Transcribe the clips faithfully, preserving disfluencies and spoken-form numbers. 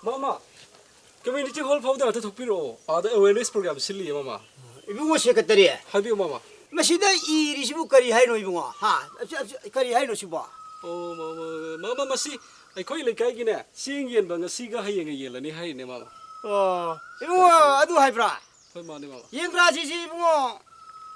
ꯃꯥꯃ, community hall ꯐꯥꯎꯗ ꯑꯝꯇ ꯊꯣꯛꯄꯤꯔꯛꯑꯣ꯫ ꯑꯥꯗ awareness program ꯁꯤꯜꯂꯤꯌꯦ, ꯃꯥꯃ꯫ ꯏꯕꯨꯡꯉꯣ ꯁꯦꯀ꯭ꯔꯦꯇꯔꯤ꯫ ꯍꯥꯏꯕꯤꯌꯨ, ꯃꯥꯃ꯫ ꯃꯁꯤꯗ ꯏꯔꯤꯁꯤꯕꯨ ꯀꯔꯤ ꯍꯥꯏꯅꯣ ꯏꯕꯨꯡꯉꯣ? ꯍꯥ? ꯑꯁꯤ, ꯑꯁꯤ, ꯀꯔꯤ ꯍꯥꯏꯅꯣ ꯁꯤꯕꯣ? ꯑꯣ, ꯃꯥꯃ, ꯃꯥꯃ, ꯃꯁꯤ ꯑꯩꯈꯣꯏ ꯂꯩꯀꯥꯏꯒꯤꯅꯦ, ꯆꯦꯡ ꯌꯦꯟꯕ ꯉꯁꯤꯒ ꯍꯌꯦꯡꯒ ꯌꯦꯜꯂꯅꯤ ꯍꯥꯏꯔꯤꯅꯦ, ꯃꯥꯃ꯫ ꯑꯣ, ꯏꯕꯨꯡꯉꯣ, ꯑꯗꯨ ꯍꯥꯏꯕ꯭ꯔꯥ? ꯍꯣꯏ, ꯃꯥꯅꯦ, ꯃꯥꯃ꯫ ꯌꯦꯡꯗ꯭ꯔꯥ ꯁꯤꯁꯤ ꯏꯕꯨꯡꯉꯣ?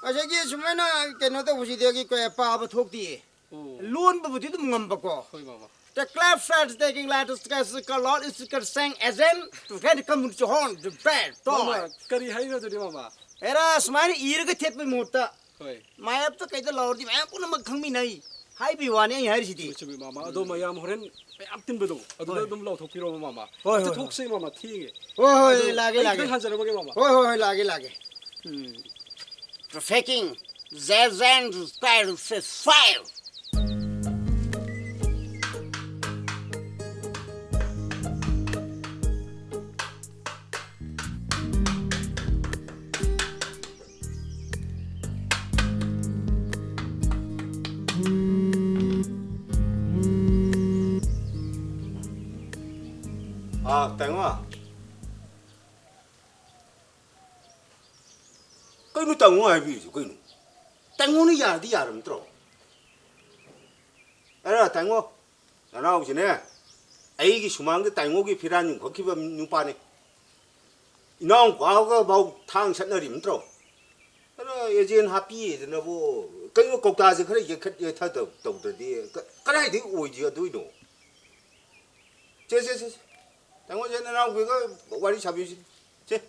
ꯉꯁꯥꯏꯒꯤ ꯁꯨꯃꯥꯏꯅ ꯀꯩꯅꯣ ꯇꯧꯕꯁꯤꯗꯤ ꯑꯩꯒꯤ ꯀꯌꯥ ꯄꯥꯕ ꯊꯣꯛꯇꯤꯌꯦ꯫ ꯑꯣ꯫ ꯂꯣꯟꯕꯕꯨꯗꯤ ꯑꯗꯨꯝ ꯉꯝꯕꯀꯣ꯫ ꯍꯣꯏ, ꯃꯥꯃ꯫ The cloud flies taking light is cast a lot is cast sang as an to get come to horn the bad ꯃꯥꯃ, ꯇꯧ꯫ ꯀꯔꯤ ꯍꯥꯏꯅꯣ ꯑꯗꯨꯗꯤ, ꯃꯥꯃ? ꯑꯦꯔꯥ, ꯁꯨꯃꯥꯏꯅ ꯏꯔꯒ ꯊꯦꯠꯄꯩ ꯃꯍꯨꯠꯇ ꯍꯣꯏ꯫ ꯃꯥꯌꯦꯞꯇ ꯀꯩꯗ ꯂꯥꯎꯔꯗꯤ ꯃꯌꯥꯝ ꯄꯨꯝꯅꯃꯛ ꯈꯪꯃꯤꯟꯅꯩ ꯍꯥꯏꯕꯒꯤ ꯋꯥꯅꯤ ꯑꯩ ꯍꯥꯏꯔꯤꯁꯤꯗꯤ꯫ ꯆꯨꯝꯃꯤ, ꯆꯨꯝꯃꯤ, ꯃꯥꯃ꯫ ꯑꯗꯣ ꯃꯌꯥꯝ ꯍꯣꯔꯦꯟ ꯃꯌꯥꯝ ꯇꯤꯟꯕꯗꯣ ꯑꯗꯨꯗ ꯍꯣꯏ꯫ ꯑꯗꯨꯝ ꯂꯥꯎꯊꯣꯛꯄꯤꯔꯣꯕ, ꯃꯥꯃ꯫ ꯍꯣꯏ, ꯑꯝꯇ ꯍꯣꯏ, ꯍꯣꯏ꯫ ꯊꯣꯛꯁꯦ, ꯃꯥꯃ, ꯊꯦꯡꯉꯦ꯫ ꯍꯣꯏ, ꯍꯣꯏ, ꯑꯗꯣ ꯂꯥꯛꯑꯒꯦ, ꯑꯩ ꯈꯤꯇꯪ ꯂꯥꯛꯑꯒꯦ꯫ ꯍꯟꯖꯔꯝꯃꯒꯦ, ꯃꯥꯃ꯫ ꯍꯣꯏ, ꯍꯣꯏ, ꯍꯣꯏ, ꯂꯥꯛꯑꯒꯦ, ꯂꯥꯛꯑꯒꯦ꯫ ꯎꯝ꯫ Trafficking, Zazan style five. ꯑꯥ, ꯇꯥꯏꯉꯣ꯫ ꯀꯩꯅꯣ ꯇꯥꯏꯉꯣ ꯍꯥꯏꯕꯤꯔꯤꯁꯤ ꯀꯩꯅꯣ? ꯇꯥꯏꯉꯣꯅ ꯌꯥꯔꯗꯤ ꯌꯥꯔꯕ ꯅꯠꯇ꯭ꯔꯣ? ꯑꯔꯦ ꯇꯥꯏꯉꯣ, ꯅꯅꯥꯎꯁꯤꯅꯦ, ꯑꯩꯒꯤ ꯁꯨꯃꯥꯡꯗ ꯇꯥꯏꯉꯣꯒꯤ ꯐꯤꯔꯥꯟ ꯌꯨꯡꯈꯠꯈꯤꯕ ꯅꯨꯄꯥꯅꯤ꯫ ꯏꯅꯥꯎꯄꯥꯒ ꯐꯥꯎ ꯊꯥꯡ ꯁꯠꯅꯔꯤꯕ ꯅꯠꯇ꯭ꯔꯣ? ꯑꯗꯣ agent ꯍꯥꯞꯄꯤꯗꯅꯕꯨ ꯀꯩꯅꯣ ꯀꯧꯇꯥꯁꯦ ꯈꯔ ꯌꯩꯈꯠ ꯌꯩꯊ ꯇꯧ-, ꯇꯧꯗ꯭ꯔꯗꯤ ꯀ-, ꯀꯗꯥꯏꯗꯒꯤ ꯑꯣꯏꯗꯣꯏꯅꯣ? ꯁꯦ, ꯁꯦ, ꯁꯦ, ꯁꯦ꯫ ꯇꯥꯃꯣꯁꯦ ꯅꯅꯥꯎꯄꯤꯒ ꯋꯥꯔꯤ ꯁꯥꯕꯤꯁꯤ꯫ ꯁꯦ꯫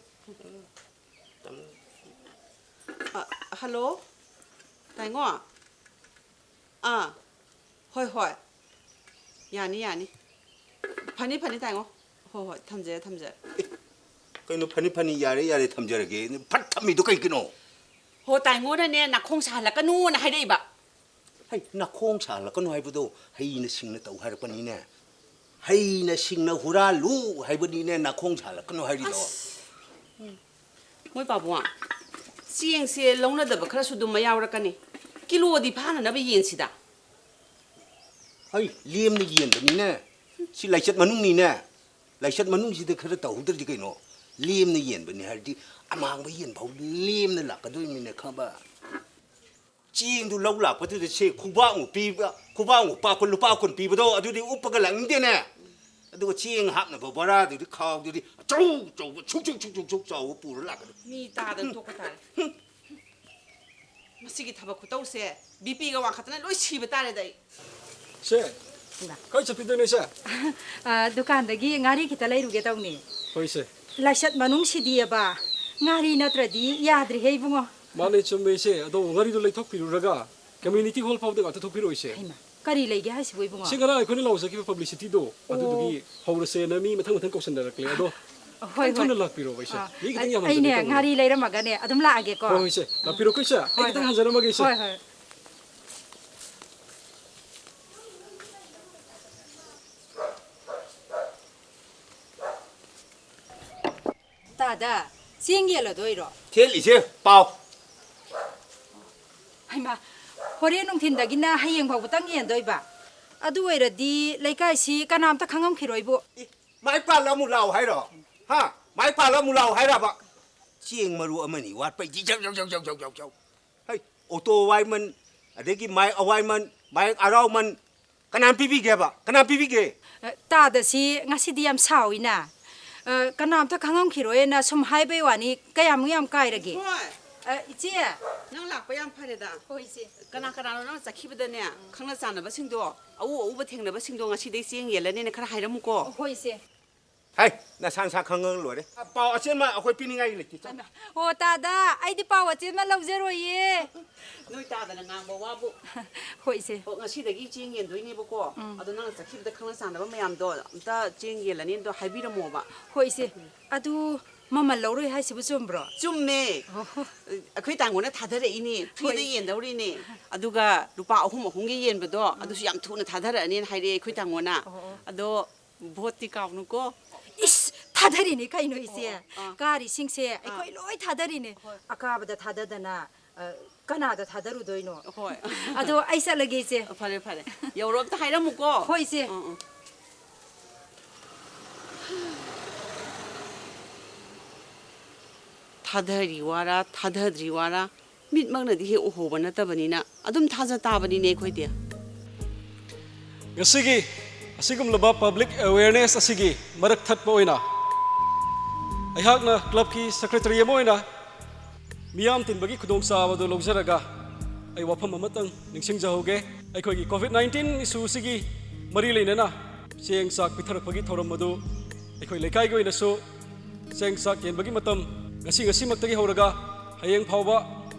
ꯇꯥꯃꯣ꯫ ꯑ, ꯍꯜꯂꯣ꯫ ꯇꯥꯏꯉꯣ꯫ ꯑꯥ꯫ ꯍꯣꯏ, ꯍꯣꯏ꯫ ꯌꯥꯅꯤ, ꯌꯥꯅꯤ꯫ ꯐꯅꯤ, ꯐꯅꯤ, ꯇꯥꯏꯉꯣ꯫ ꯍꯣꯏ, ꯍꯣꯏ, ꯊꯝꯖꯔꯦ, ꯊꯝꯖꯔꯦ꯫ ꯑꯦ, ꯀꯩꯅꯣ ꯐꯅꯤ, ꯐꯅꯤ, ꯌꯥꯔꯦ, ꯌꯥꯔꯦ, ꯊꯝꯖꯔꯒꯦ꯫ ꯐꯠ ꯊꯝꯃꯤꯗꯣ ꯀꯩꯒꯤꯅꯣ? ꯍꯣ, ꯇꯥꯏꯉꯣꯅꯅꯦ, ꯅꯥꯈꯣꯡ ꯁꯥꯍꯜꯂꯛꯀꯅꯨꯅ ꯍꯥꯏꯔꯛꯏꯕ꯫ ꯍꯩ, ꯅꯥꯈꯣꯡ ꯁꯥꯍꯜꯂꯛꯀꯅꯨ ꯍꯥꯏꯕꯗꯣ ꯍꯩꯅ ꯁꯤꯡꯅ ꯇꯧ ꯍꯥꯏꯔꯛꯄꯅꯤꯅꯦ꯫ ꯍꯩꯅ ꯁꯤꯡꯅ ꯍꯨꯔꯥꯜꯂꯨ ꯍꯥꯏꯕꯅꯤꯅꯦ, ꯅꯥꯈꯣꯡ ꯁꯥꯍꯜꯂꯛꯀꯅꯨ ꯍꯥꯏꯔꯤꯗꯣ꯫ ꯑꯁ, ꯎꯝ꯫ ꯃꯣꯏ ꯄꯥꯕꯨꯡ, ꯆꯦꯡꯁꯦ ꯂꯧꯅꯗꯕ ꯈꯔꯁꯨ ꯑꯗꯨꯝ ꯃꯌꯥꯎꯔꯛꯀꯅꯤ꯫ ꯀꯤꯂꯣꯗꯤ ꯐꯥꯅꯅꯕ ꯌꯦꯟꯁꯤꯗ꯫ ꯍꯩ, ꯂꯦꯝꯅ ꯌꯦꯟꯕꯅꯤꯅꯦ꯫ ꯁꯤ ꯂꯥꯏꯆꯠ ꯃꯅꯨꯡꯅꯤꯅꯦ꯫ ꯂꯥꯏꯆꯠ ꯃꯅꯨꯡꯁꯤꯗ ꯈꯔ ꯇꯧꯍꯧꯗ꯭ꯔꯗꯤ ꯀꯩꯅꯣ? ꯂꯦꯝꯅ ꯌꯦꯟꯕꯅꯤ ꯍꯥꯏꯔꯗꯤ ꯑꯃꯥꯡꯕ ꯌꯦꯟꯐꯥꯎ ꯂꯦꯝꯅ ꯂꯥꯛꯀꯗꯣꯏꯅꯤꯅꯦ, ꯈꯪꯉꯕ? ꯆꯦꯡꯗꯨ ꯂꯧ ꯂꯥꯛꯄꯗꯨꯗ ꯁꯦ ꯈꯨꯕꯥꯛꯃꯨꯛ ꯄꯤꯕ, ꯈꯨꯕꯥꯛꯃꯨꯛ ꯄꯥꯛꯄ ꯂꯨꯄꯥ ꯀꯨꯟ ꯄꯤꯕꯗꯣ ꯑꯗꯨꯗꯤ ꯎꯞꯄꯒ ꯂꯥꯛꯅꯤꯡꯗꯦꯅꯦ꯫ ꯑꯗꯨꯒ ꯆꯦꯡ ꯍꯥꯞꯅꯕ ꯕꯣꯔꯥꯗꯨꯗꯤ, ꯈꯥꯎꯗꯨꯗꯤ ꯑꯆꯧ ꯑꯆꯧꯕ ꯁꯨꯛ ꯁꯨꯛ ꯁꯨꯛ ꯁꯨꯛ ꯁꯨꯛ ꯆꯥꯎꯕ ꯄꯨꯔ ꯂꯥꯛꯀꯗꯣꯏ꯫ ꯃꯤ ꯇꯥꯗꯅ ꯇꯣꯛꯄ ꯇꯥꯔꯦ꯫ ꯃꯁꯤꯒꯤ ꯊꯕꯛ ꯈꯨꯇꯧꯁꯦ ꯕꯤ ꯄꯤꯒ ꯋꯥꯡꯈꯠꯇꯅ ꯂꯣꯏ ꯁꯤꯕ ꯇꯥꯔꯦꯗ ꯑꯩ꯫ ꯁꯦ, ꯏꯃꯥ꯫ ꯀꯥꯏ ꯆꯠꯄꯤꯗꯣꯏꯅꯣ ꯏꯆꯦ? ꯑ, ꯗꯨꯀꯥꯟꯗꯒꯤ ꯉꯥꯔꯤ ꯈꯤꯇ ꯂꯩꯔꯨꯒꯦ ꯇꯧꯅꯤ꯫ ꯍꯣꯏ ꯏꯆꯦ꯫ ꯂꯥꯏꯆꯠ ꯃꯅꯨꯡꯁꯤꯗꯤꯑꯕ, ꯉꯥꯔꯤ ꯅꯠꯇ꯭ꯔꯗꯤ ꯌꯥꯗ꯭ꯔꯦꯍꯦ ꯏꯕꯨꯡꯉꯣ꯫ ꯃꯥꯅꯦ, ꯆꯨꯝꯃꯦ ꯏꯆꯦ꯫ ꯑꯗꯣ ꯉꯥꯔꯤꯗꯣ ꯂꯩꯊꯣꯛꯄꯤꯔꯨꯔꯒ community hall ꯐꯥꯎꯗ ꯉꯥꯛꯇ ꯊꯣꯛꯄꯤꯔꯛꯑꯣ ꯏꯆꯦ꯫ ꯍꯩꯃꯥ, ꯀꯔꯤ ꯂꯩꯒꯦ ꯍꯥꯏꯁꯤꯕꯨ ꯏꯕꯨꯡꯉꯣ? ꯏꯆꯦ, ꯉꯔꯥꯡ ꯑꯩꯈꯣꯏꯅ ꯂꯥꯎꯖꯈꯤꯕ publicityꯗꯣ, ꯑꯣ꯫ ꯑꯗꯨꯗꯨꯒꯤ ꯍꯧꯔꯁꯦꯅ ꯃꯤ ꯃꯊꯪ ꯃꯊꯪ ꯀꯧꯁꯟꯅꯔꯛꯂꯦ꯫ ꯑꯗꯣ ꯍꯣꯏ, ꯈꯤꯇꯪ ꯊꯨꯅ ꯍꯣꯏ꯫ ꯂꯥꯛꯄꯤꯔꯣꯕ ꯏꯆꯦ꯫ ꯑꯥ, ꯃꯤ ꯈꯤꯇꯪ ꯌꯥꯝꯍꯟꯖꯒꯦ ꯑꯩꯅꯦ ꯇꯧꯕꯅꯦ꯫ ꯉꯥꯔꯤ ꯂꯩꯔꯝꯃꯒꯅꯦ ꯑꯗꯨꯝ ꯂꯥꯛꯑꯒꯦꯀꯣ꯫ ꯍꯣꯏ, ꯍꯣꯏ ꯏꯆꯦ꯫ ꯂꯥꯛꯄꯤꯔꯣꯀꯣ ꯏꯆꯦ꯫ ꯑꯩ ꯍꯣꯏ, ꯈꯤꯇꯪ ꯍꯣꯏ꯫ ꯍꯟꯖꯔꯝꯃꯒꯦ ꯏꯆꯦ꯫ ꯍꯣꯏ, ꯍꯣꯏ꯫ ꯇꯥꯗ, ꯆꯦꯡ ꯌꯦꯜꯂꯗꯣꯏꯔꯣ? ꯊꯦꯜꯂꯤꯁꯦ ꯄꯥꯎ꯫ ꯍꯩꯃꯥ, ꯍꯣꯔꯦꯟ ꯅꯨꯡꯊꯤꯟꯗꯒꯤꯅ ꯍꯌꯦꯡ ꯐꯥꯎꯕꯇꯪ ꯌꯦꯟꯗꯣꯏꯕ? ꯑꯗꯨ ꯑꯣꯏꯔꯗꯤ ꯂꯩꯀꯥꯏꯁꯤ ꯀꯅꯥꯝꯇ ꯈꯪꯉꯝꯈꯤꯔꯣꯏꯕꯨ꯫ ꯏ, ꯃꯥꯏ ꯄꯥꯛꯑ ꯑꯃꯨꯛ ꯂꯥꯛꯑꯣ ꯍꯥꯏꯔꯣ? ꯍꯥ? ꯃꯥꯏ ꯄꯥꯛꯑ ꯑꯃꯨꯛ ꯂꯥꯛꯑꯣ ꯍꯥꯏꯔꯕ? ꯆꯦꯡ ꯃꯔꯨ ꯑꯃꯅꯤ ꯋꯥꯠꯄꯩꯗꯤ ꯖꯧ, ꯖꯧ, ꯖꯧ꯫ ꯍꯩ, ꯑꯣꯇꯣ ꯋꯥꯏꯃꯟ, ꯑꯗꯒꯤ ꯃꯥꯏꯛ ꯑꯋꯥꯏꯃꯟ, ꯃꯥꯏꯛ ꯑꯔꯥꯎꯃꯟ, ꯀꯅꯥꯅ ꯄꯤꯕꯤꯒꯦꯕ? ꯀꯅꯥ ꯄꯤꯕꯤꯒꯦ? ꯑ, ꯇꯥꯗ, ꯁꯤ ꯉꯁꯤꯗꯤ ꯌꯥꯝ ꯁꯥꯎꯏꯅ꯫ ꯑ, ꯀꯅꯥꯝꯇ ꯈꯪꯉꯝꯈꯤꯔꯣꯏꯅ ꯁꯨꯝ ꯍꯥꯏꯕꯩ ꯋꯥꯅꯤ, ꯀꯌꯥꯃꯨꯛ ꯌꯥꯝ ꯀꯥꯏꯔꯒꯦ? ꯍꯣꯏ꯫ ꯑ, ꯏꯆꯦ꯫ ꯅꯪ ꯂꯥꯛꯄ ꯌꯥꯝ ꯐꯔꯦꯗ꯫ ꯍꯣꯏ, ꯏꯆꯦ꯫ ꯀꯅꯥ ꯀꯅꯥꯅꯣ ꯅꯪ ꯆꯠꯈꯤꯕꯗꯅꯦ, ꯈꯪꯅ ꯆꯥꯟꯅꯕꯁꯤꯡꯗꯣ, ꯑꯎ ꯑꯎꯕ ꯊꯦꯡꯅꯕꯁꯤꯡꯗꯣ ꯉꯁꯤꯗꯩ ꯆꯦꯡ ꯌꯦꯜꯂꯅꯤꯅ ꯈꯔ ꯍꯥꯏꯔꯝꯃꯨꯀꯣ꯫ ꯍꯣꯏ, ꯏꯆꯦ꯫ ꯍꯩ, ꯅꯁꯥ ꯅꯁꯥ ꯈꯪꯉꯒ ꯂꯣꯏꯔꯦ꯫ ꯄꯥꯎ ꯑꯆꯦꯟꯕ ꯑꯩꯈꯣꯏ ꯄꯤꯅꯤꯡꯉꯥꯏ ꯂꯩꯇꯦ꯫ ꯆꯠꯂꯣ꯫ ꯑꯣ, ꯇꯥꯗ, ꯑꯩꯗꯤ ꯄꯥꯎ ꯑꯆꯦꯟꯕ ꯂꯧꯖꯔꯣꯏꯌꯦ꯫ ꯅꯣꯏ ꯇꯥꯗꯅ ꯉꯥꯡꯕ ꯋꯥꯕꯨ꯫ ꯍꯣꯏ, ꯏꯆꯦ꯫ ꯑꯣ, ꯉꯁꯤꯗꯒꯤ ꯆꯦꯡ ꯌꯦꯟꯗꯣꯏꯅꯦꯕꯀꯣ꯫ ꯎꯝ꯫ ꯑꯗꯣ ꯅꯪꯅ ꯆꯠꯈꯤꯕꯗ ꯈꯪꯅ ꯆꯥꯟꯅꯕ ꯃꯌꯥꯝꯗꯣ ꯑꯝꯇ ꯆꯦꯡ ꯌꯦꯜꯂꯅꯤ ꯑꯗꯣ ꯍꯥꯏꯕꯤꯔꯝꯃꯣꯕ꯫ ꯍꯣꯏ, ꯏꯆꯦ꯫ ꯑꯗꯨ ꯃꯃꯜ ꯂꯧꯔꯣꯏ ꯍꯥꯏꯁꯤꯕꯨ ꯆꯨꯝꯕ꯭ꯔꯣ? ꯆꯨꯝꯃꯦ꯫ ꯑꯣꯍꯣ꯫ ꯑꯩꯈꯣꯏ ꯇꯥꯃꯣꯅ ꯊꯥꯗꯔꯛꯏꯅꯦ꯫ ꯐ꯭ꯔꯤꯗ ꯍꯣꯏ꯫ ꯌꯦꯟꯗꯧꯔꯤꯅꯦ꯫ ꯑꯗꯨꯒ ꯂꯨꯄꯥ ꯑꯍꯨꯝ ꯑꯍꯨꯝꯒꯤ ꯌꯦꯟꯕꯗꯣ, ꯎꯝ꯫ ꯑꯗꯨꯁꯨ ꯌꯥꯝ ꯊꯨꯅ ꯊꯥꯗꯔꯛꯑꯅꯤꯅ ꯍꯥꯏꯔꯛꯑꯦ ꯑꯩꯈꯣꯏ ꯇꯥꯃꯣꯅ꯫ ꯑꯣ, ꯑꯣ꯫ ꯑꯗꯣ ꯚꯣꯠꯇꯤ ꯀꯥꯎꯅꯨꯀꯣ꯫ ꯏꯁ! ꯊꯥꯗꯔꯤꯅꯦ ꯀꯩꯅꯣ ꯏꯆꯦ꯫ ꯑꯣ, ꯑꯥ꯫ ꯀꯥꯔꯤꯁꯤꯡꯁꯦ ꯑꯥ꯫ ꯑꯩꯈꯣꯏ ꯂꯣꯏ ꯊꯥꯗꯔꯤꯅꯦ꯫ ꯍꯣꯏ꯫ ꯑꯀꯥꯕꯗ ꯊꯥꯗꯗꯅ, ꯑ, ꯀꯅꯥꯗ ꯊꯥꯗꯔꯨꯗꯣꯏꯅꯣ? ꯍꯣꯏ꯫ ꯑꯗꯣ ꯑꯩ ꯆꯠꯂꯒꯦ ꯏꯆꯦ꯫ ꯐꯔꯦ, ꯐꯔꯦ꯫ ꯌꯧꯔꯣ ꯑꯝꯇ ꯍꯥꯏꯔꯝꯃꯨꯀꯣ꯫ ꯍꯣꯏ ꯏꯆꯦ꯫ ꯎꯝ, ꯎꯝ꯫ ꯊꯥꯗꯔꯤ ꯋꯥꯔꯥ, ꯊꯥꯗꯗ꯭ꯔꯤ ꯋꯥꯔꯥ, ꯃꯤꯠꯃꯛꯅꯗꯤ ꯍꯦꯛ ꯎꯍꯧꯕ ꯅꯠꯇꯕꯅꯤꯅ ꯑꯗꯨꯝ ꯊꯥꯖ ꯇꯥꯕꯅꯤꯅꯦ ꯑꯩꯈꯣꯏꯗꯤ꯫ ꯉꯁꯤꯒꯤ ꯑꯁꯤꯒꯨꯝꯂꯕ ꯄꯕ꯭ꯂꯤꯛ ꯑꯦꯋꯦꯌꯔꯅꯦꯁ ꯑꯁꯤꯒꯤ ꯃꯔꯛ ꯊꯠꯄ ꯑꯣꯏꯅ ꯑꯩꯍꯥꯛꯅ ꯀ꯭ꯂꯕꯀꯤ ꯁꯦꯀ꯭ꯔꯦꯇꯔꯤ ꯑꯃ ꯑꯣꯏꯅ ꯃꯤꯌꯥꯝ ꯇꯤꯟꯕꯒꯤ ꯈꯨꯗꯣꯡꯆꯥꯕꯗꯨ ꯂꯧꯖꯔꯒ ꯑꯩ ꯋꯥꯐꯝ ꯑꯃꯇꯪ ꯅꯤꯡꯁꯤꯡꯖꯍꯧꯒꯦ꯫ ꯑꯩꯈꯣꯏꯒꯤ ꯀꯣꯚꯤꯗ ꯅꯥꯏꯟꯇꯤꯟ ꯏꯁꯨ ꯑꯁꯤꯒꯤ ꯃꯔꯤ ꯂꯩꯅꯅ ꯆꯦꯡ ꯆꯥꯛ ꯄꯤꯊꯔꯛꯄꯒꯤ ꯊꯧꯔꯝ ꯑꯗꯨ ꯑꯩꯈꯣꯏ ꯂꯩꯀꯥꯏꯒꯤ ꯑꯣꯏꯅꯁꯨ ꯆꯦꯡ ꯆꯥꯛ ꯌꯦꯟꯕꯒꯤ ꯃꯇꯝ ꯉꯁꯤ, ꯉꯁꯤꯃꯛꯇꯒꯤ ꯍꯧꯔꯒ ꯍꯌꯦꯡ ꯐꯥꯎꯕ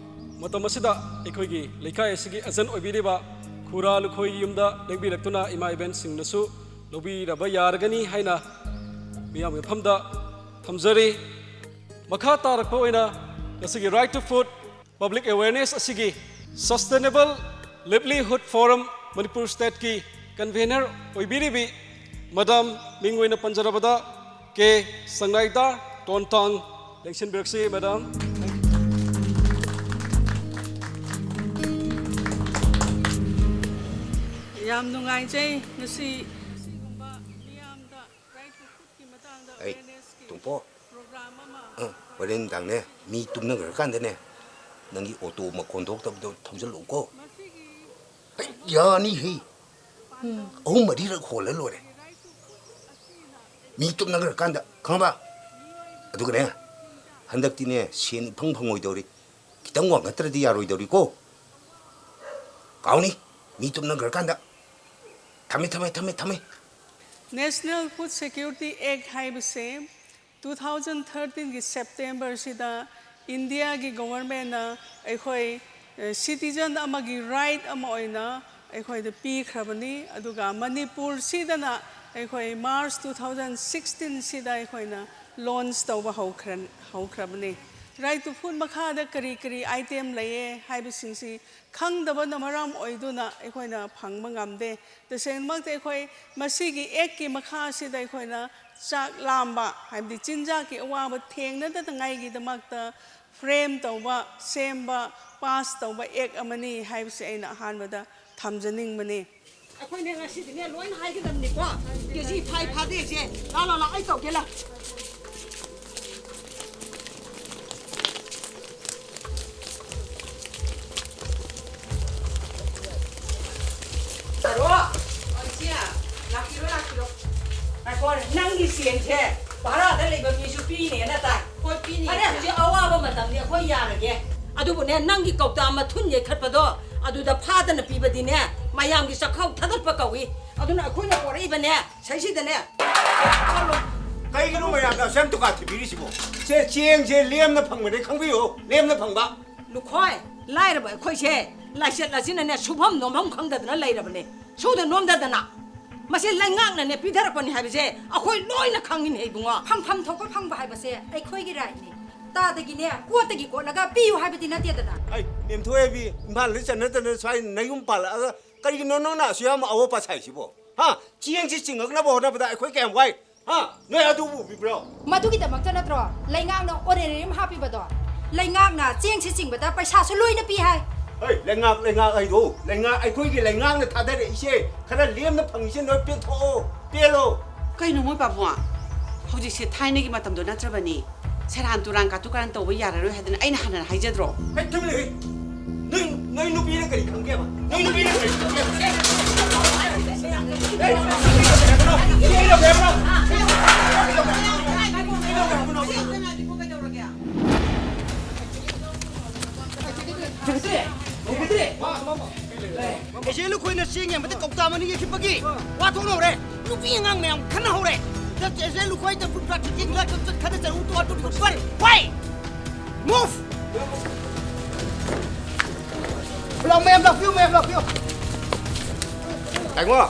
ꯃꯇꯝ ꯑꯁꯤꯗ ꯑꯩꯈꯣꯏꯒꯤ ꯂꯩꯀꯥꯏ ꯑꯁꯤꯒꯤ ꯑꯦꯖꯦꯟ ꯑꯣꯏꯕꯤꯔꯤꯕ ꯈꯨꯔꯥ ꯂꯨꯈꯣꯏꯒꯤ ꯌꯨꯝꯗ ꯂꯦꯡꯕꯤꯔꯛꯇꯨꯅ ꯏꯃꯥ ꯏꯕꯦꯟꯁꯤꯡꯅꯁꯨ ꯂꯧꯕꯤꯔꯕ ꯌꯥꯔꯒꯅꯤ ꯍꯥꯏꯅ ꯃꯤꯌꯥꯝꯒꯤ ꯃꯐꯝꯗ ꯊꯝꯖꯔꯤ꯫ ꯃꯈꯥ ꯇꯥꯔꯛꯄ ꯑꯣꯏꯅ ꯉꯁꯤꯒꯤ Right to Food Public Awareness ꯑꯁꯤꯒꯤ Sustainable Livelihood Forum ꯃꯅꯤꯄꯨꯔ ꯁ꯭ꯇꯦꯠꯀꯤ ꯀꯟꯚꯦꯅꯔ ꯑꯣꯏꯕꯤꯔꯤꯕꯤ ꯃꯦꯗꯥꯝ, ꯃꯤꯡ ꯑꯣꯏꯅ ꯄꯟꯖꯔꯕꯗ ꯀꯦ ꯁꯪꯅꯥꯏꯗꯥ ꯇꯣꯟꯇꯥꯡ, ꯂꯦꯡꯁꯤꯟꯕꯤꯔꯛꯁꯤ ꯃꯦꯗꯥꯝ꯫ ꯌꯥꯝ ꯅꯨꯡꯉꯥꯏꯖꯩ ꯉꯁꯤ ꯑꯁꯤꯒꯨꯝꯕ ꯃꯤꯌꯥꯝꯗ Right to Foodꯀꯤ ꯃꯇꯥꯡꯗ ꯑꯩ, ꯑꯦꯋꯦꯌꯔꯅꯦꯁꯀꯤ ꯇꯨꯡꯄꯣꯛ꯫ ꯄ꯭ꯔꯣꯒ꯭ꯔꯥꯝ ꯑꯃ ꯑ, ꯍꯣꯔꯦꯟ ꯅꯨꯡꯗꯥꯡꯅꯦ, ꯃꯤ ꯇꯨꯝꯅꯈ꯭ꯔꯀꯥꯟꯗꯅꯦ, ꯅꯪꯒꯤ ꯑꯣꯇꯣ ꯃꯈꯣꯟ ꯊꯣꯛꯇꯕꯗꯣ ꯊꯧꯖꯤꯜꯂꯛꯎꯀꯣ꯫ ꯃꯁꯤꯒꯤ ꯍꯩ, ꯌꯥꯅꯤ ꯍꯩ꯫ ꯎꯝ, ꯑꯍꯨꯝ ꯃꯔꯤꯔꯛ ꯍꯣꯜꯂ ꯂꯣꯏꯔꯦ꯫ Right to Food ꯑꯁꯤꯅ ꯃꯤ ꯇꯨꯝꯅꯈ꯭ꯔꯀꯥꯟꯗ, ꯈꯪꯉꯕ? ꯑꯗꯨꯒꯅꯦ, ꯍꯟꯗꯛꯇꯤꯅꯦ, ꯁꯦꯟ ꯏꯐꯪ ꯐꯪꯉꯣꯏꯗꯧꯔꯤ꯫ ꯈꯤꯇꯪ ꯋꯥꯡꯈꯠꯇ꯭ꯔꯗꯤ ꯌꯥꯔꯣꯏꯗꯧꯔꯤꯀꯣ꯫ ꯀꯥꯎꯅꯤ, ꯃꯤ ꯇꯨꯝꯅꯈ꯭ꯔꯀꯥꯟꯗ꯫ ꯊꯝꯃꯦ, ꯊꯝꯃꯦ, ꯊꯝꯃꯦ, ꯊꯝꯃꯦ꯫ National Food Security Act ꯍꯥꯏꯕꯁꯦ two thousand thirteenꯒꯤ Septemberꯁꯤꯗ ꯏꯟꯗꯤꯌꯥꯒꯤ ꯒꯣꯚꯔꯟꯃꯦꯟꯠꯅ ꯑꯩꯈꯣꯏ, ꯑ, ꯁꯤꯇꯤꯖꯟ ꯑꯃꯒꯤ ꯔꯥꯏꯠ ꯑꯃ ꯑꯣꯏꯅ ꯑꯩꯈꯣꯏꯗ ꯄꯤꯈ꯭ꯔꯕꯅꯤ꯫ ꯑꯗꯨꯒ ꯃꯅꯤꯄꯨꯔꯁꯤꯗꯅ ꯑꯩꯈꯣꯏ March two thousand sixteenꯁꯤꯗ ꯑꯩꯈꯣꯏꯅ ꯂꯣꯟꯆ ꯇꯧꯕ ꯍꯧꯈ꯭ꯔ-, ꯍꯧꯈ꯭ꯔꯕꯅꯤ꯫ Right to Food ꯃꯈꯥꯗ ꯀꯔꯤ ꯀꯔꯤ ꯑꯥꯏꯇꯦꯝ ꯂꯩꯌꯦ ꯍꯥꯏꯕꯁꯤꯡꯁꯤ ꯈꯪꯗꯕꯅ ꯃꯔꯝ ꯑꯣꯏꯗꯨꯅ ꯑꯩꯈꯣꯏꯅ ꯐꯪꯕ ꯉꯝꯗꯦ꯫ ꯇꯁꯦꯡꯅꯃꯛꯇꯤ ꯑꯩꯈꯣꯏ ꯃꯁꯤꯒꯤ ꯑꯦꯛꯀꯤ ꯃꯈꯥꯁꯤꯗ ꯑꯩꯈꯣꯏꯅ ꯆꯥꯛ ꯂꯥꯝꯕ, ꯍꯥꯏꯕꯗꯤ ꯆꯤꯟꯖꯥꯛꯀꯤ ꯑꯋꯥꯕ ꯊꯦꯡꯅꯗꯅꯉꯥꯏꯒꯤꯗꯃꯛꯇ ꯐ꯭ꯔꯦꯝ ꯇꯧꯕ, ꯁꯦꯝꯕ, ꯄꯥꯁ ꯇꯧꯕ ꯑꯦꯛ ꯑꯃꯅꯤ ꯍꯥꯏꯕꯁꯤ ꯑꯩꯅ ꯑꯍꯥꯟꯕꯗ ꯊꯝꯖꯅꯤꯡꯕꯅꯤ꯫ ꯑꯩꯈꯣꯏꯅꯦ ꯉꯁꯤꯗꯤꯅꯦ ꯂꯣꯏꯅ ꯍꯥꯏꯒꯗꯕꯅꯤꯀꯣ꯫ ꯀꯦꯖꯤ ꯐꯥꯏ ꯐꯥꯗꯦꯁꯦ꯫ ꯂꯥ, ꯂꯥ, ꯂꯥ, ꯑꯩ ꯇꯧꯒꯦ, ꯂꯥ꯫ ꯍꯜꯂꯣ꯫ ꯑꯣ, ꯏꯆꯦ꯫ ꯂꯥꯛꯄꯤꯔꯣ, ꯂꯥꯛꯄꯤꯔꯣ꯫ ꯉꯥꯏꯈꯣ, ꯅꯪꯒꯤ ꯆꯦꯡꯁꯦ ꯚꯔꯥꯗ ꯂꯩꯕ ꯃꯤꯁꯨ ꯄꯤꯅꯦꯅ ꯇꯥꯏ꯫ ꯍꯣꯏ, ꯄꯤꯅꯤ, ꯐꯔꯦ, ꯏꯆꯦ꯫ ꯍꯧꯖꯤꯛ ꯑꯋꯥꯕ ꯃꯇꯝꯅꯤ, ꯑꯩꯈꯣꯏ ꯌꯥꯔꯒꯦ꯫ ꯑꯗꯨꯕꯨꯅꯦ, ꯅꯪꯒꯤ ꯀꯧꯇꯥ ꯃꯊꯨꯟ ꯌꯩꯈꯠꯄꯗꯣ ꯑꯗꯨꯗ ꯐꯥꯗꯅ ꯄꯤꯕꯗꯤꯅꯦ, ꯃꯌꯥꯝꯒꯤ ꯆꯥꯛꯈꯥꯎ ꯊꯥꯗꯠꯄ ꯀꯧꯏ꯫ ꯑꯗꯨꯅ ꯑꯩꯈꯣꯏꯅ ꯄꯣꯔꯛꯏꯕꯅꯦ, ꯁꯩꯁꯤꯗꯅꯦ꯫ ꯀꯩꯒꯤꯅꯣ ꯃꯌꯥꯝꯅ ꯑꯁꯨꯛ ꯌꯥꯝ ꯗꯨꯀꯥꯟ ꯊꯤꯕꯤꯔꯤꯁꯤꯕꯣ? ꯁꯦ, ꯆꯦꯡꯁꯦ ꯂꯦꯝꯅ ꯐꯪꯕꯅꯦ, ꯈꯪꯕꯤꯌꯨ, ꯂꯦꯝꯅ ꯐꯪꯕ꯫ ꯂꯨꯈꯣꯏ, ꯂꯥꯏꯔꯕ ꯑꯩꯈꯣꯏꯁꯦ ꯂꯥꯏꯆꯠ ꯑꯁꯤꯅꯅꯦ ꯁꯨꯐꯝ ꯅꯣꯝꯐꯝ ꯈꯪꯗꯗꯅ ꯂꯩꯔꯕꯅꯦ꯫ ꯁꯨꯗ ꯅꯣꯝꯗꯗꯅ꯫ ꯃꯁꯤ ꯂꯩꯉꯥꯛꯅꯅꯦ ꯄꯤꯊꯔꯛꯄꯅꯤ ꯍꯥꯏꯕꯁꯦ ꯑꯩꯈꯣꯏ ꯂꯣꯏꯅ ꯈꯪꯉꯤꯅꯦ ꯏꯕꯨꯡꯉꯣ꯫ ꯐꯪꯐꯝ ꯊꯣꯛꯄ ꯐꯪꯕ ꯍꯥꯏꯕꯁꯦ ꯑꯩꯈꯣꯏꯒꯤ rightꯅꯤ꯫ ꯇꯥꯗꯒꯤꯅꯦ, ꯀꯣꯠꯇꯒꯤ ꯀꯣꯠꯂꯒ ꯄꯤꯌꯨ ꯍꯥꯏꯕꯗꯤ ꯅꯠꯇꯦꯗꯅ꯫ ꯑꯩ, ꯃꯦꯝꯊꯣꯏꯕꯤ, ꯏꯝꯐꯥꯜꯗ ꯆꯠꯅꯗꯅ ꯁ꯭ꯋꯥꯏ ꯅꯌꯨꯝ ꯄꯥꯜꯂꯛꯑꯒ ꯀꯔꯤꯒꯤꯅꯣ ꯅꯪꯅ ꯑꯁꯨꯛ ꯌꯥꯝ ꯑꯋꯥ ꯄꯥ ꯁꯥꯏꯁꯤꯕꯣ? ꯍꯥ? ꯆꯦꯡꯁꯤ ꯆꯤꯡꯉꯛꯅꯕ ꯍꯣꯠꯅꯕꯗ ꯑꯩꯈꯣꯏ ꯀꯌꯥꯝ ꯋꯥꯏ? ꯍꯥ? ꯅꯣꯏ ꯑꯗꯨꯕꯨ ꯎꯕꯤꯕ꯭ꯔꯣ? ꯃꯗꯨꯒꯤꯗꯃꯛꯇ ꯅꯠꯇ꯭ꯔꯣ ꯂꯩꯉꯥꯛꯅ honorarium ꯍꯥꯞꯄꯤꯕꯗꯣ? ꯂꯩꯉꯥꯛꯅ ꯆꯦꯡꯁꯤ ꯆꯤꯡꯕꯗ ꯄꯩꯁꯥꯁꯨ ꯂꯣꯏꯅ ꯄꯤ ꯍꯥꯏ꯫ ꯍꯩ, ꯂꯩꯉꯥꯛ, ꯂꯩꯉꯥꯛ ꯍꯥꯏꯗꯣ, ꯂꯩꯉꯥꯛ, ꯑꯩꯈꯣꯏꯒꯤ ꯂꯩꯉꯥꯛꯅ ꯊꯥꯗꯔꯛꯏꯁꯦ, ꯈꯔ ꯂꯦꯝꯅ ꯐꯪꯉꯤꯁꯦ ꯅꯣꯏ ꯄꯦꯟꯊꯣꯛꯑꯣ, ꯄꯦꯜꯂꯣ꯫ ꯀꯩꯅꯣ ꯃꯣꯏ ꯄꯥꯕꯨꯡ? ꯍꯧꯖꯤꯛꯁꯦ ꯊꯥꯏꯅꯒꯤ ꯃꯇꯝꯗꯣ ꯅꯠꯇ꯭ꯔꯕꯅꯤ꯫ ꯁꯦꯔꯥꯟ ꯇꯨꯔꯥꯟ ꯀꯥꯇꯨ ꯀꯥꯔꯟ ꯇꯧꯕ ꯌꯥꯔꯔꯣꯏ ꯍꯥꯏꯗꯅ ꯑꯩꯅ ꯍꯥꯟꯅ ꯍꯥꯏꯖꯗ꯭ꯔꯣ? ꯍꯦ, ꯇꯨꯃꯤꯟ ꯂꯩꯌꯨ꯫ ꯅꯣꯏ, ꯅꯣꯏ ꯅꯨꯄꯤꯅ ꯀꯔꯤ ꯈꯪꯒꯦꯕ? ꯅꯣꯏ ꯅꯨꯄꯤꯅ ꯀꯔꯤ ꯈꯪꯒꯦꯕ? ꯑꯦꯖꯦꯟ ꯂꯨꯈꯣꯏꯅ ꯆꯦꯡ ꯌꯦꯟꯕꯗ ꯀꯧꯇꯥ ꯃꯅꯤ ꯌꯦꯛꯈꯤꯕꯒꯤ ꯋꯥ ꯊꯣꯛꯅꯍꯧꯔꯦ꯫ ꯅꯨꯄꯤ ꯑꯉꯥꯡ ꯃꯌꯥꯝ ꯈꯟꯅꯍꯧꯔꯦ꯫ ꯑꯦꯖꯦꯟ ꯂꯨꯈꯣꯏꯗ ꯐꯨꯠ ꯐꯥꯠ ꯆꯦꯡ ꯂꯥꯛ ꯆꯠ ꯈꯟꯅ ꯆꯠꯂꯨ ꯇꯣ ꯑꯗꯨ ꯐꯔꯦ꯫ ꯋꯥꯏ! Move! ꯂꯥꯛꯑꯣ, ꯃꯌꯥꯝ ꯂꯥꯛꯄꯤꯌꯨ, ꯃꯌꯥꯝ ꯂꯥꯛꯄꯤꯌꯨ꯫ ꯇꯥꯏꯉꯣ,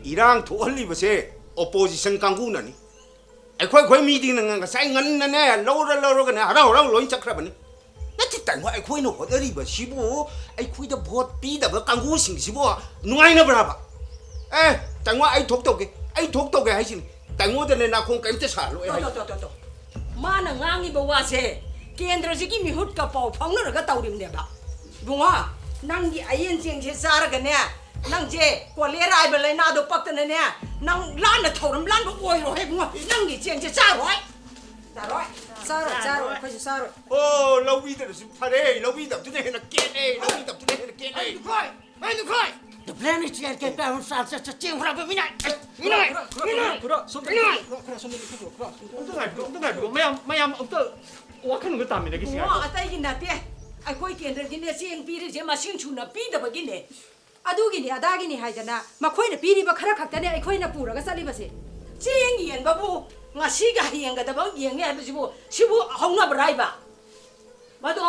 ꯏꯔꯥꯡ ꯊꯣꯛꯍꯜꯂꯤꯕꯁꯦ opposition ꯀꯥꯡꯕꯨꯅꯅꯤ꯫ ꯑꯩꯈꯣꯏ, ꯑꯩꯈꯣꯏ ꯃꯤꯗꯤꯅ ꯉꯁꯥꯏ ꯉꯟꯅꯅꯦ ꯂꯧꯔ ꯂꯧꯔꯒꯅꯦ ꯍꯔꯥꯎ ꯍꯔꯥꯎ ꯂꯣꯏ ꯆꯠꯈ꯭ꯔꯕꯅꯤ꯫ ꯅꯠꯇꯦ ꯇꯥꯏꯉꯣ, ꯑꯩꯈꯣꯏꯅ ꯍꯣꯠꯅꯔꯤꯕꯁꯤꯕꯨ ꯑꯩꯈꯣꯏꯗ vote ꯄꯤꯗꯕ ꯀꯥꯡꯕꯨꯁꯤꯡꯁꯤꯕꯨ ꯅꯨꯡꯉꯥꯏꯅꯕ꯭ꯔꯕ? ꯑꯦ, ꯇꯥꯏꯉꯣ, ꯑꯩ ꯊꯣꯛ ꯇꯧꯒꯦ, ꯑꯩ ꯊꯣꯛ ꯇꯧꯒꯦ ꯍꯥꯏꯁꯤꯅꯤ꯫ ꯇꯥꯏꯉꯣꯗꯅꯦ ꯅꯥꯀꯣꯡ ꯀꯔꯤꯝꯇ ꯁꯥꯍꯜꯂꯣꯏ ꯍꯥꯏ꯫ ꯇꯣ, ꯇꯣ, ꯇꯣ, ꯇꯣ꯫ ꯃꯥꯅ ꯉꯥꯡꯉꯤꯕ ꯋꯥꯁꯦ ꯀꯦꯟꯗ꯭ꯔꯁꯤꯒꯤ ꯃꯤꯍꯨꯠꯀ ꯄꯥꯎ ꯐꯥꯎꯅꯔꯒ ꯇꯧꯔꯤꯕꯅꯦꯕ꯫ ꯏꯕꯨꯡꯉꯣ, ꯅꯪꯒꯤ ꯑꯌꯦꯟ ꯆꯦꯡꯁꯦ ꯆꯥꯔꯒꯅꯦ, ꯅꯪꯁꯦ ꯀꯣꯂꯦꯔꯥ ꯍꯥꯏꯕ ꯂꯥꯏꯅꯥꯗꯣ ꯄꯛꯇꯅꯅꯦ, ꯅꯪ ꯂꯥꯟꯅ ꯊꯧꯔꯝ ꯂꯥꯟꯕ ꯑꯣꯏꯔꯣ ꯍꯦ ꯏꯕꯨꯡꯉꯣ꯫ ꯅꯪꯒꯤ ꯆꯦꯡꯁꯦ ꯆꯥꯔꯣꯏ꯫ ꯆꯥꯔꯣꯏ꯫ ꯆꯥꯔꯣꯏ, ꯆꯥꯔꯣꯏ, ꯑꯩꯈꯣꯏꯁꯨ ꯆꯥꯔꯣꯏ꯫ ꯑꯣ, ꯂꯧꯕꯤꯗꯕꯁꯨ ꯐꯔꯦ꯫ ꯂꯧꯕꯤꯗꯕꯗꯨꯅ ꯍꯦꯟꯅ ꯀꯦꯠꯂꯦ꯫ ꯂꯧꯕꯤꯗꯕꯗꯨꯅ ꯍꯦꯟꯅ ꯀꯦꯠꯂꯦ꯫ ꯑꯩ ꯅꯈꯣꯏ, ꯑꯩ ꯅꯈꯣꯏ꯫ The plan is to get back on side, ꯆꯦꯡ ꯍꯨꯔꯥꯟꯕ ꯃꯤꯅꯥꯏ꯫ ꯃꯤꯅꯥꯏ, ꯃꯤꯅꯥꯏ, ꯈꯨꯔꯥ, ꯁꯣꯝꯗ ꯃꯤꯅꯥꯏ꯫ ꯈꯨꯔꯥ, ꯈꯨꯔꯥ, ꯁꯣꯝꯗ ꯈꯨꯔꯥ, ꯈꯨꯔꯥ, ꯁꯣꯝꯗ꯫ ꯑꯝꯇ ꯉꯥꯏꯕꯤꯌꯣ, ꯑꯝꯇ ꯉꯥꯏꯕꯤꯌꯣ꯫ ꯃꯌꯥꯝ, ꯃꯌꯥꯝ ꯑꯝꯇ ꯋꯥꯈꯜ ꯑꯝꯇ ꯇꯥꯃꯤꯟꯅꯈꯤꯁꯤ ꯏꯕꯨꯡꯉꯣ, ꯉꯥꯏꯈꯣ꯫ ꯑꯇꯩꯒꯤ ꯅꯠꯇꯦ꯫ ꯑꯩꯈꯣꯏ ꯀꯦꯟꯗ꯭ꯔꯒꯤꯅꯦ ꯆꯦꯡ ꯄꯤꯔꯤꯁꯦ ꯃꯁꯤꯡ ꯁꯨꯅ ꯄꯤꯗꯕꯒꯤꯅꯦ꯫ ꯑꯗꯨꯒꯤꯅꯤ ꯑꯗꯥꯒꯤꯅꯤ ꯍꯥꯏꯗꯅ ꯃꯈꯣꯏꯅ ꯄꯤꯔꯤꯕ ꯈꯔ ꯈꯛꯇꯅꯦ ꯑꯩꯈꯣꯏꯅ ꯄꯨꯔꯒ ꯆꯠꯂꯤꯕꯁꯦ꯫ ꯆꯦꯡ ꯌꯦꯟꯕꯕꯨ ꯉꯁꯤꯒ ꯍꯌꯦꯡꯒꯗꯕ ꯌꯦꯡꯉꯦ ꯍꯥꯏꯕꯁꯤꯕꯨ ꯁꯤꯕꯨ ꯍꯧꯅꯕ꯭ꯔꯥ ꯍꯥꯏꯕ? ꯃꯗꯣ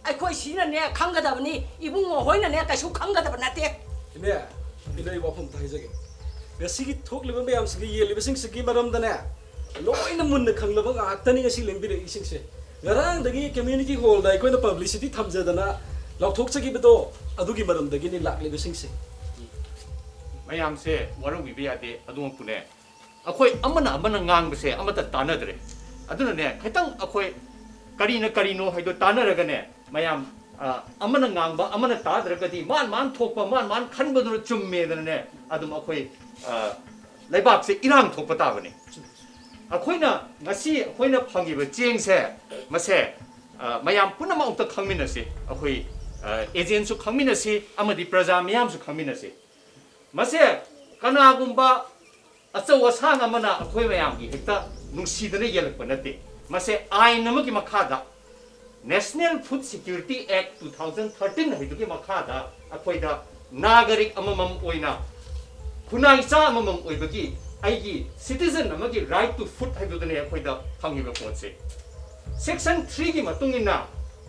ꯑꯩꯈꯣꯏ ꯁꯤꯅꯅꯦ ꯈꯪꯒꯗꯕꯅꯤ, ꯏꯕꯨꯡꯉꯣ ꯍꯣꯏꯅꯅꯦ ꯀꯩꯁꯨ ꯈꯪꯒꯗꯕ ꯅꯠꯇꯦ꯫ ꯏꯅꯦ, ꯏꯅꯦ, ꯑꯩ ꯋꯥꯐꯝ ꯑꯝꯇ ꯍꯥꯏꯖꯒꯦ꯫ ꯉꯁꯤꯒꯤ ꯊꯣꯛꯂꯤꯕ ꯃꯌꯥꯝꯁꯤꯒꯤ, ꯌꯦꯜꯂꯤꯕꯁꯤꯡꯁꯤꯒꯤ ꯃꯔꯝꯗꯅꯦ ꯂꯣꯏꯅ ꯃꯨꯟꯅ ꯈꯪꯂꯕ ꯉꯥꯛꯇꯅꯤ ꯉꯁꯤ ꯂꯦꯡꯕꯤꯔꯛꯏꯁꯤꯡꯁꯦ꯫ ꯉꯔꯥꯡꯗꯒꯤ community hall ꯗ ꯑꯩꯈꯣꯏꯅ publicity ꯊꯝꯖꯗꯅ ꯂꯥꯎꯊꯣꯛꯆꯈꯤꯕꯗꯣ ꯑꯗꯨꯒꯤ ꯃꯔꯝꯗꯒꯤꯅꯤ ꯂꯥꯛꯂꯤꯕꯁꯤꯡꯁꯦ꯫ ꯃꯌꯥꯝꯁꯦ ꯋꯥꯔꯧꯕꯤꯕ ꯌꯥꯗꯦ꯫ ꯑꯗꯨꯃꯛꯄꯨꯅꯦ, ꯑꯩꯈꯣꯏ ꯑꯃꯅ ꯑꯃꯅ ꯉꯥꯡꯕꯁꯦ ꯑꯃꯠꯇ ꯇꯥꯟꯅꯗ꯭ꯔꯦ꯫ ꯑꯗꯨꯅꯅꯦ, ꯈꯤꯇꯪ ꯑꯩꯈꯣꯏ ꯀꯔꯤꯅ ꯀꯔꯤꯅꯣ ꯍꯥꯏꯗꯣ ꯇꯥꯟꯅꯔꯒꯅꯦ, ꯃꯌꯥꯝ, ꯑ, ꯑꯃꯅ ꯉꯥꯡꯕ ꯑꯃꯅ ꯇꯥꯗ꯭ꯔꯒꯗꯤ ꯃꯥꯟ ꯃꯥꯟ ꯊꯣꯛꯄ, ꯃꯥꯟ ꯃꯥꯟ ꯈꯟꯕꯗꯨꯅ ꯆꯨꯝꯃꯦꯗꯅꯅꯦ, ꯑꯗꯨꯝ ꯑꯩꯈꯣꯏ, ꯑ, ꯂꯩꯕꯥꯛꯁꯦ ꯏꯔꯥꯡ ꯊꯣꯛꯄ ꯇꯥꯕꯅꯤ꯫ ꯑꯩꯈꯣꯏꯅ ꯉꯁꯤ ꯑꯩꯈꯣꯏꯅ ꯐꯪꯉꯤꯕ ꯆꯦꯡꯁꯦ, ꯃꯁꯦ, ꯑ, ꯃꯌꯥꯝ ꯄꯨꯝꯅꯃꯛ ꯑꯃꯨꯛꯇ ꯈꯪꯃꯤꯟꯅꯁꯤ꯫ ꯑꯩꯈꯣꯏ, ꯑ, agent ꯁꯨ ꯈꯪꯃꯤꯟꯅꯁꯤ ꯑꯃꯗꯤ ꯄ꯭ꯔꯖꯥ ꯃꯤꯌꯥꯝꯁꯨ ꯈꯪꯃꯤꯟꯅꯁꯤ꯫ ꯃꯁꯦ ꯀꯅꯥꯒꯨꯝꯕ ꯑꯆꯧ ꯑꯁꯥꯡ ꯑꯃꯅ ꯑꯩꯈꯣꯏ ꯃꯌꯥꯝꯒꯤ ꯍꯦꯛꯇ ꯅꯨꯡꯁꯤꯗꯅ ꯌꯦꯜꯂꯛꯄ ꯅꯠꯇꯦ꯫ ꯃꯁꯦ ꯑꯥꯏꯟ ꯑꯃꯒꯤ ꯃꯈꯥꯗ, National Food Security Act two thousand thirteen ꯍꯥꯏꯗꯨꯒꯤ ꯃꯈꯥꯗ ꯑꯩꯈꯣꯏꯗ ꯅꯥꯒꯔꯤꯛ ꯑꯃꯃꯝ ꯑꯣꯏꯅ, ꯈꯨꯟꯅꯥꯏꯆꯥ ꯑꯃꯃꯝ ꯑꯣꯏꯕꯒꯤ ꯑꯩꯒꯤ citizen ꯑꯃꯒꯤ right to food ꯍꯥꯏꯕꯗꯨꯅꯦ ꯑꯩꯈꯣꯏꯗ ꯐꯪꯉꯤꯕ ꯄꯣꯠꯁꯦ꯫ Section three ꯒꯤ ꯃꯇꯨꯡ ꯏꯟꯅ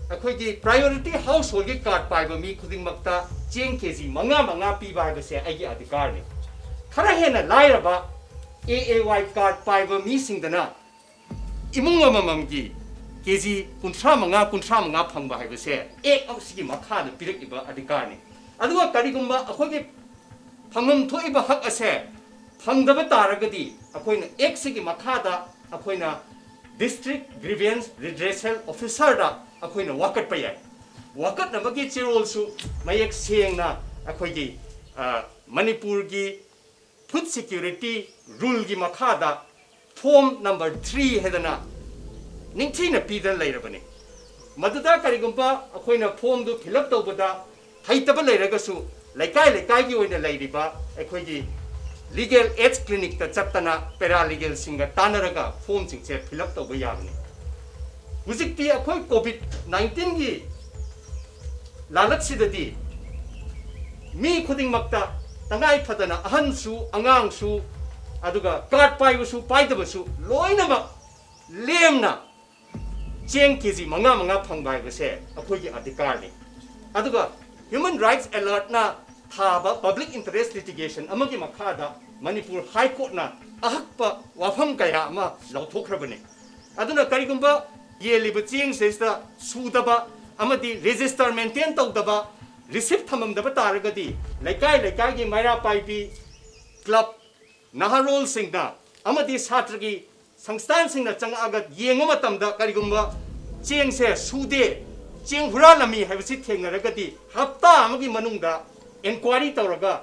ꯑꯩꯈꯣꯏꯒꯤ priority household ꯒꯤ card ꯄꯥꯏꯕ ꯃꯤ ꯈꯨꯗꯤꯡꯃꯛꯇ ꯆꯦꯡ ꯀꯦ ꯖꯤ ꯃꯉꯥ ꯃꯉꯥ ꯄꯤꯕ ꯍꯥꯏꯕꯁꯦ ꯑꯩꯒꯤ ꯑꯙꯤꯀꯥꯔꯅꯤ꯫ ꯈꯔ ꯍꯦꯟꯅ ꯂꯥꯏꯔꯕ A A Y card ꯄꯥꯏꯕ ꯃꯤꯁꯤꯡꯗꯅ ꯏꯃꯨꯡ ꯑꯃꯃꯝꯒꯤ ꯀꯦ ꯖꯤ ꯀꯨꯟꯊ꯭ꯔꯥ ꯃꯉꯥ, ꯀꯨꯟꯊ꯭ꯔꯥ ꯃꯉꯥ ꯐꯪꯕ ꯍꯥꯏꯕꯁꯦ Act ꯑꯁꯤꯒꯤ ꯃꯈꯥꯗ ꯄꯤꯔꯛꯏꯕ ꯑꯙꯤꯀꯥꯔꯅꯤ꯫ ꯑꯗꯨꯒ ꯀꯔꯤꯒꯨꯝꯕ ꯑꯩꯈꯣꯏꯒꯤ ꯐꯪꯐꯝ ꯊꯣꯛꯏꯕ ꯍꯛ ꯑꯁꯦ ꯐꯪꯗꯕ ꯇꯥꯔꯒꯗꯤ ꯑꯩꯈꯣꯏꯅ Act ꯁꯤꯒꯤ ꯃꯈꯥꯗ ꯑꯩꯈꯣꯏꯅ District Grievance Redressal Officer ꯗ ꯑꯩꯈꯣꯏꯅ ꯋꯥꯀꯠꯄ ꯌꯥꯏ꯫ ꯋꯥꯀꯠꯅꯕꯒꯤ ꯆꯦꯔꯣꯜꯁꯨ ꯃꯌꯦꯛ ꯁꯦꯡꯅ ꯑꯩꯈꯣꯏꯒꯤ ꯑ, ꯃꯅꯤꯄꯨꯔꯒꯤ ꯐꯨꯗ ꯁꯦꯀ꯭ꯌꯨꯔꯤꯇꯤ ꯔꯨꯜꯒꯤ ꯃꯈꯥꯗ ꯐꯣꯝ ꯅꯝꯕꯔ ꯊ꯭ꯔꯤ ꯍꯥꯏꯗꯅ ꯅꯤꯡꯊꯤꯅ ꯄꯤꯗꯅ ꯂꯩꯔꯕꯅꯤ꯫ ꯃꯗꯨꯗ ꯀꯔꯤꯒꯨꯝꯕ ꯑꯩꯈꯣꯏꯅ ꯐꯣꯝꯗꯨ ꯐꯤꯜ ꯑꯞ ꯇꯧꯕꯗ ꯍꯩꯇꯕ ꯂꯩꯔꯒꯁꯨ, ꯂꯩꯀꯥꯏ ꯂꯩꯀꯥꯏꯒꯤ ꯑꯣꯏꯅ ꯂꯩꯔꯤꯕ ꯑꯩꯈꯣꯏꯒꯤ ꯂꯤꯒꯦꯜ ꯑꯦꯗ ꯀ꯭ꯂꯤꯅꯤꯛꯇ ꯆꯠꯇꯅ ꯄꯦꯔꯥꯂꯤꯒꯦꯜꯁꯤꯡꯒ ꯇꯥꯟꯅꯔꯒ ꯐꯣꯝꯁꯤꯡꯁꯦ ꯐꯤꯜ ꯑꯞ ꯇꯧꯕ ꯌꯥꯕꯅꯤ꯫ ꯍꯧꯖꯤꯛꯇꯤ ꯑꯩꯈꯣꯏ ꯀꯣꯚꯤꯗ ꯅꯥꯏꯟꯇꯤꯟꯒꯤ ꯂꯥꯂꯛꯁꯤꯗꯗꯤ ꯃꯤ ꯈꯨꯗꯤꯡꯃꯛꯇ, ꯇꯉꯥꯏ ꯐꯗꯅ ꯑꯍꯟꯁꯨ, ꯑꯉꯥꯡꯁꯨ, ꯑꯗꯨꯒ ꯀꯥꯔꯗ ꯄꯥꯏꯕꯁꯨ ꯄꯥꯏꯗꯕꯁꯨ ꯂꯣꯏꯅꯃꯛ ꯂꯦꯝꯅ ꯆꯦꯡ ꯀꯦ ꯖꯤ ꯃꯉꯥ ꯃꯉꯥ ꯐꯪꯕ ꯍꯥꯏꯕꯁꯦ ꯑꯩꯈꯣꯏꯒꯤ ꯑꯙꯤꯀꯥꯔꯅꯤ꯫ ꯑꯗꯨꯒ ꯍ꯭ꯌꯨꯃꯦꯟ ꯔꯥꯏꯠꯁ ꯑꯦꯂꯔꯠꯅ ꯊꯥꯕ ꯄꯕ꯭ꯂꯤꯛ ꯏꯟꯇꯔꯦꯁ ꯂꯤꯇꯤꯒꯦꯁꯟ ꯑꯃꯒꯤ ꯃꯈꯥꯗ ꯃꯅꯤꯄꯨꯔ ꯍꯥꯏ ꯀꯣꯔꯠꯅ ꯑꯍꯛꯄ ꯋꯥꯐꯝ ꯀꯌꯥ ꯑꯃ ꯂꯥꯎꯊꯣꯛꯈ꯭ꯔꯕꯅꯤ꯫ ꯑꯗꯨꯅ ꯀꯔꯤꯒꯨꯝꯕ ꯌꯦꯜꯂꯤꯕ ꯆꯦꯡꯁꯤꯗ ꯁꯨꯗꯕ ꯑꯃꯗꯤ ꯔꯦꯖꯤꯁꯇꯔ ꯃꯦꯟꯇꯦꯟ ꯇꯧꯗꯕ, ꯔꯤꯁꯤꯞ ꯊꯝꯃꯝꯗꯕ ꯇꯥꯔꯒꯗꯤ ꯂꯩꯀꯥꯏ ꯂꯩꯀꯥꯏꯒꯤ ꯃꯩꯔꯥ ꯄꯥꯏꯕꯤ, ꯀ꯭ꯂꯕ, ꯅꯍꯥꯔꯣꯜꯁꯤꯡꯅ ꯑꯃꯗꯤ ꯁꯥꯇ꯭ꯔꯒꯤ ꯁꯪꯁꯊꯥꯟꯁꯤꯡꯅ ꯆꯪꯉꯛꯑꯒ ꯌꯦꯡꯕ ꯃꯇꯝꯗ ꯀꯔꯤꯒꯨꯝꯕ ꯆꯦꯡꯁꯦ ꯁꯨꯗꯦ, ꯆꯦꯡ ꯍꯨꯔꯥꯜꯂꯝꯃꯤ ꯍꯥꯏꯕꯁꯤ ꯊꯦꯡꯅꯔꯒꯗꯤ ꯍꯞꯇꯥ ꯑꯃꯒꯤ ꯃꯅꯨꯡꯗ ꯏꯟꯀ꯭ꯋꯥꯏꯔꯤ ꯇꯧꯔꯒ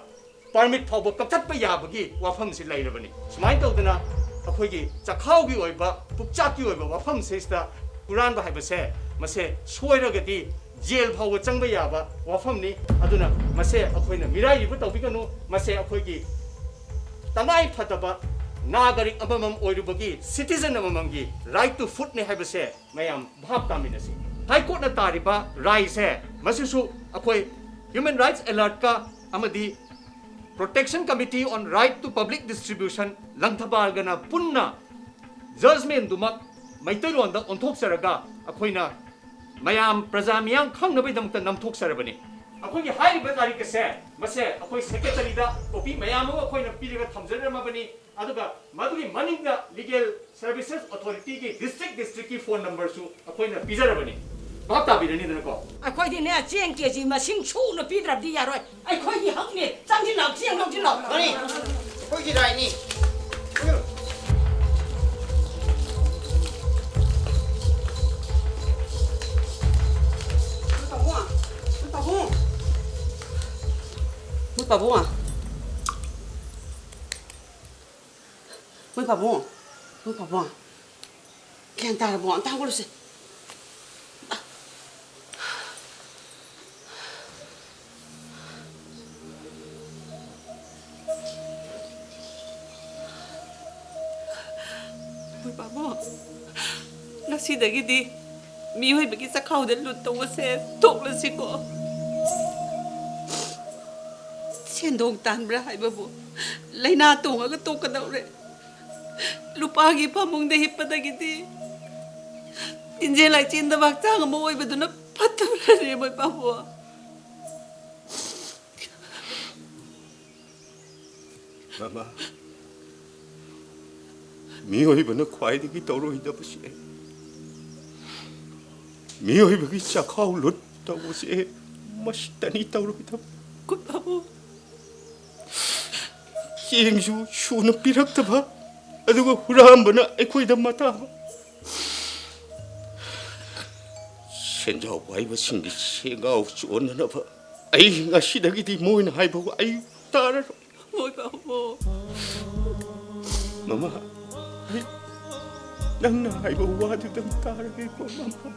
ꯄꯔꯃꯤꯠ ꯐꯥꯎꯕ ꯀꯛꯊꯠꯄ ꯌꯥꯕꯒꯤ ꯋꯥꯐꯝꯁꯤ ꯂꯩꯔꯕꯅꯤ꯫ ꯁꯨꯃꯥꯏꯅ ꯇꯧꯗꯅ ꯑꯩꯈꯣꯏꯒꯤ ꯆꯈꯥꯎꯒꯤ ꯑꯣꯏꯕ, ꯄꯨꯛꯆꯥꯛꯀꯤ ꯑꯣꯏꯕ ꯋꯥꯐꯝꯁꯤꯗ ꯍꯨꯔꯥꯟꯕ ꯍꯥꯏꯕꯁꯦ, ꯃꯁꯦ ꯁꯣꯏꯔꯒꯗꯤ ꯖꯦꯜ ꯐꯥꯎꯕ ꯆꯪꯕ ꯌꯥꯕ ꯋꯥꯐꯝꯅꯤ꯫ ꯑꯗꯨꯅ ꯃꯁꯦ ꯑꯩꯈꯣꯏꯅ ꯃꯤꯔꯥꯏꯕꯤꯕ ꯇꯧꯕꯤꯒꯅꯨ꯫ ꯃꯁꯦ ꯑꯩꯈꯣꯏꯒꯤ ꯇꯉꯥꯏ ꯐꯗꯕ ꯅꯥꯒꯔꯤꯛ ꯑꯃꯃꯝ ꯑꯣꯏꯔꯨꯕꯒꯤ, ꯁꯤꯇꯤꯖꯟ ꯑꯃꯃꯝꯒꯤ ꯔꯥꯏꯠ ꯇꯨ ꯐꯨꯗꯅꯤ ꯍꯥꯏꯕꯁꯦ ꯃꯌꯥꯝ ꯚꯥꯞ ꯇꯥꯃꯤꯟꯅꯁꯤ꯫ ꯍꯥꯏ ꯀꯣꯔꯠꯅ ꯇꯥꯔꯤꯕ ꯔꯥꯏꯁꯦ, ꯃꯁꯤꯁꯨ ꯑꯩꯈꯣꯏ ꯍ꯭ꯌꯨꯃꯦꯟ ꯔꯥꯏꯠꯁ ꯑꯦꯂꯔꯠꯀ ꯑꯃꯗꯤ Protection Committee on Right to Public Distribution, ꯂꯪꯊꯕꯥꯜꯒꯅ ꯄꯨꯟꯅ ꯖꯖꯃꯦꯟꯗꯨꯃꯛ ꯃꯩꯇꯩꯂꯣꯟꯗ ꯑꯣꯟꯊꯣꯛꯆꯔꯒ ꯑꯩꯈꯣꯏꯅ ꯃꯌꯥꯝ, ꯄ꯭ꯔꯖꯥ ꯃꯤꯌꯥꯝ ꯈꯪꯅꯕꯒꯤꯗꯃꯛꯇ ꯅꯝꯊꯣꯛꯆꯔꯕꯅꯤ꯫ ꯑꯩꯈꯣꯏꯒꯤ ꯍꯥꯏꯔꯤꯕ ꯂꯥꯏꯔꯤꯛ ꯑꯁꯦ, ꯃꯁꯦ ꯑꯩꯈꯣꯏ ꯁꯦꯀ꯭ꯔꯦꯇꯔꯤꯗ ꯀꯣꯄꯤ ꯃꯌꯥꯝ ꯑꯃ ꯑꯩꯈꯣꯏꯅ ꯄꯤꯔꯒ ꯊꯝꯖꯔꯝꯃꯕꯅꯤ꯫ ꯑꯗꯨꯒ ꯃꯗꯨꯒꯤ ꯃꯅꯤꯡꯗ ꯂꯤꯒꯦꯜ ꯁꯔꯚꯤꯁꯦꯁ ꯑꯣꯊꯣꯔꯤꯇꯤꯒꯤ ꯗꯤꯁꯇ꯭ꯔꯤꯛ ꯗꯤꯁꯇ꯭ꯔꯤꯛꯀꯤ ꯐꯣꯟ ꯅꯝꯕꯔꯁꯨ ꯑꯩꯈꯣꯏꯅ ꯄꯤꯖꯔꯕꯅꯤ꯫ ꯚꯥꯞ ꯇꯥꯕꯤꯔꯅꯤꯗꯅꯀꯣ? ꯑꯩꯈꯣꯏꯗꯤꯅꯦ, ꯆꯦꯡ ꯀꯦ ꯖꯤ ꯃꯁꯤꯡ ꯁꯨꯅ ꯄꯤꯗ꯭ꯔꯕꯗꯤ ꯌꯥꯔꯣꯏ꯫ ꯑꯩꯈꯣꯏꯒꯤ ꯍꯛꯅꯦ꯫ ꯆꯪꯁꯤꯜꯂꯛꯑꯣ, ꯆꯦꯡ ꯂꯧꯁꯤꯜꯂꯛꯑꯣ꯫ ꯃꯥꯅꯤ꯫ ꯑꯩꯈꯣꯏꯒꯤ ꯔꯥꯏꯠꯅꯤ꯫ ꯇꯥꯃꯣ, ꯇꯥꯃꯣ꯫ ꯄꯥꯕꯨꯡ꯫ ꯃꯣꯏ ꯄꯥꯕꯨꯡ꯫ ꯃꯣꯏ ꯄꯥꯕꯨꯡ꯫ ꯒ꯭ꯌꯥꯟ ꯇꯥꯔꯕꯣ? ꯑꯝꯇ ꯍꯧꯒꯠꯂꯨꯁꯦ꯫ ꯃꯣꯏ ꯄꯥꯕꯨꯡ꯫ ꯉꯁꯤꯗꯒꯤꯗꯤ ꯃꯤꯑꯣꯏꯕꯒꯤ ꯆꯈꯥꯎꯗ ꯂꯨꯠ ꯇꯧꯕꯁꯦ ꯇꯣꯛꯂꯁꯤꯀꯣ꯫ ꯁꯦꯟꯗꯣꯡ ꯇꯥꯟꯕ꯭ꯔꯥ ꯍꯥꯏꯕꯕꯨ ꯂꯥꯏꯅꯥ ꯇꯣꯡꯉꯒ ꯇꯣꯛꯀꯗꯧꯔꯦ꯫ ꯂꯨꯄꯥꯒꯤ ꯐꯃꯨꯡꯗ ꯍꯤꯞꯄꯗꯒꯤꯗꯤ ꯇꯤꯟꯖꯦ ꯂꯥꯏꯆꯦꯟꯗꯕ ꯍꯛꯆꯥꯡ ꯑꯃ ꯑꯣꯏꯕꯗꯨꯅ ꯐꯠꯇꯕ꯭ꯔꯅꯦ, ꯃꯣꯏ ꯄꯥꯕꯨꯡ? ꯃꯃꯥ, ꯃꯤꯑꯣꯏꯕꯅ ꯈ꯭ꯋꯥꯏꯗꯒꯤ ꯇꯧꯔꯣꯏꯗꯕꯁꯦ, ꯃꯤꯑꯣꯏꯕꯒꯤ ꯆꯈꯥꯎ ꯂꯨꯠ ꯇꯧꯕꯁꯦ ꯃꯁꯤꯇꯅꯤ ꯇꯧꯔꯣꯏꯗꯕ꯫ ꯀꯨꯟ ꯄꯥꯕꯨꯡ꯫ ꯆꯦꯡꯁꯨ ꯁꯨꯅ ꯄꯤꯔꯛꯇꯕ, ꯑꯗꯨꯒ ꯍꯨꯔꯥꯟꯕꯅ ꯑꯩꯈꯣꯏꯗ ꯃꯇꯥꯕ꯫ ꯁꯦꯟꯖꯥꯎ ꯄꯥꯏꯕꯁꯤꯡꯒꯤ ꯁꯦꯟꯒꯥꯎ ꯆꯣꯟꯅꯅꯕ ꯑꯩ ꯉꯁꯤꯗꯒꯤꯗꯤ ꯃꯣꯏꯅ ꯍꯥꯏꯕ ꯑꯩ ꯇꯥꯔꯔꯣꯏ꯫ ꯃꯣꯏ ꯄꯥꯕꯨꯡ꯫ ꯃꯃꯥ, ꯑꯩ ꯅꯪꯅ ꯍꯥꯏꯕ ꯋꯥꯗꯨꯗꯪ ꯇꯥꯔꯒꯦꯀꯣ, ꯃꯃꯥ꯫